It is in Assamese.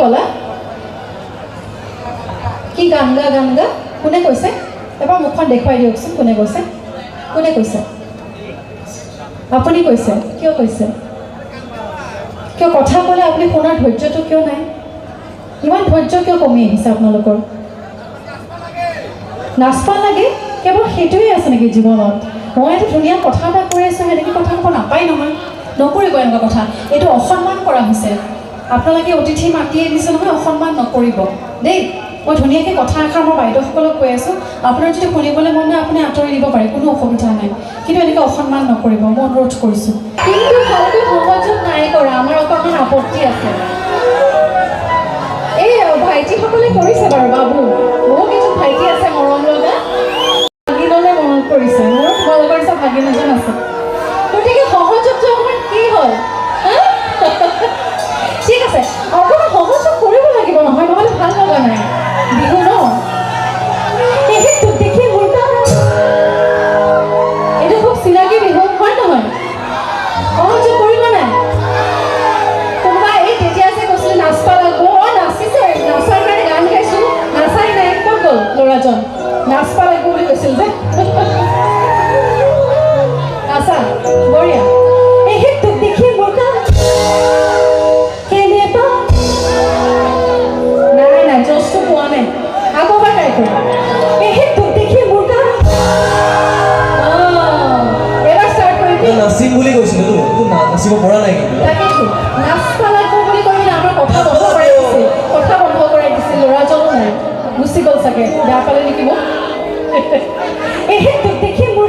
ক'লা? কি গান গা, গান গা? কোনে কৈছে? এবাৰ মুখখন দেখুৱাই দিয়কচোন, কোনে কৈছে? কোনে কৈছে? আপুনি কৈছে? কিয় কৈছে? কিয় কথা ক'লে আপুনি শুনাৰ ধৈৰ্যটো কিয় নাই? ইমান ধৈৰ্য কিয় কমি আহিছে আপোনালোকৰ? নাচবা লাগে, কেৱল সেইটোৱে আছে নেকি জীৱনত? মই এটা ধুনীয়া কথা এটা কৈ আছোঁ, সেনেকৈ কথা ক'ব নাপায় নহয়। নকৰিব এনেকুৱা কথা, এইটো অসন্মান কৰা হৈছে। আপোনালোকে অতিথি মাতি আনিছে নহয়, অসন্মান নকৰিব দেই। মই ধুনীয়াকৈ কথা এষাৰ মই বাইদেউসকলক কৈ আছোঁ, আপোনাৰ যদি শুনিবলৈ মন নাই আপুনি আঁতৰি দিব পাৰে, কোনো অসুবিধা নাই, কিন্তু এনেকৈ অসন্মান নকৰিব, মই অনুৰোধ কৰিছোঁ। কিন্তু ভালকৈ সহযোগ নাই কৰা, আমাৰ অকণমান আপত্তি আছে। এই ভাইটিসকলে কৰিছে বাৰু, বাবু বহুকেইজন ভাইটি আছে মৰম লগা, ভাগিনলৈ মনত পৰিছে মোৰ, তোমালোকৰ নিচিনা ভাগিন এজন আছে। গতিকে সহযোগটো অকণমান কি হ'ল? ঠিক আছে, অকণমান সহযোগ কৰিব লাগিব নহয়, নহ'লে ভাল লগা নাই বিহু ন। দেখি মোৰ এইটো খুব চিনাকি বিহু হয় নহয়? সহযোগ কৰিব নাই কোনোবা? এই তেতিয়া যে কৈছিলে নাচবা লাগিব, অঁ নাচিছে, নাচাৰ কাৰণে গান গাইছোঁ, নাচাই নাই, ক'ত গ'ল ল'ৰাজন? নাচবা লাগিব বুলি কৈছিল যে, নাচা বঢ়িয়া। এই তোক দেখি মোৰ কেনেবা নাই নাই, জচটো পোৱা নাই, আকৌ এবাৰ ট্ৰাই কৰিম। এই তোক দেখি মোৰ এবাৰ ষ্টাৰ্ট কৰিম। নাচিম বুলি কৈছিলো, নাচিব পৰা নাই কিন্তু। তাকেতো নাচবা লাগিব বুলি কৈ কিনে আমাৰ কথা বন্ধ কৰাই দিছিল, কথা বন্ধ কৰাই দিছিল। ল'ৰাজনো নাই, গুচি গ'ল চাগে, বেয়া পালে নেকি মোক? এই তোক দেখি মোৰ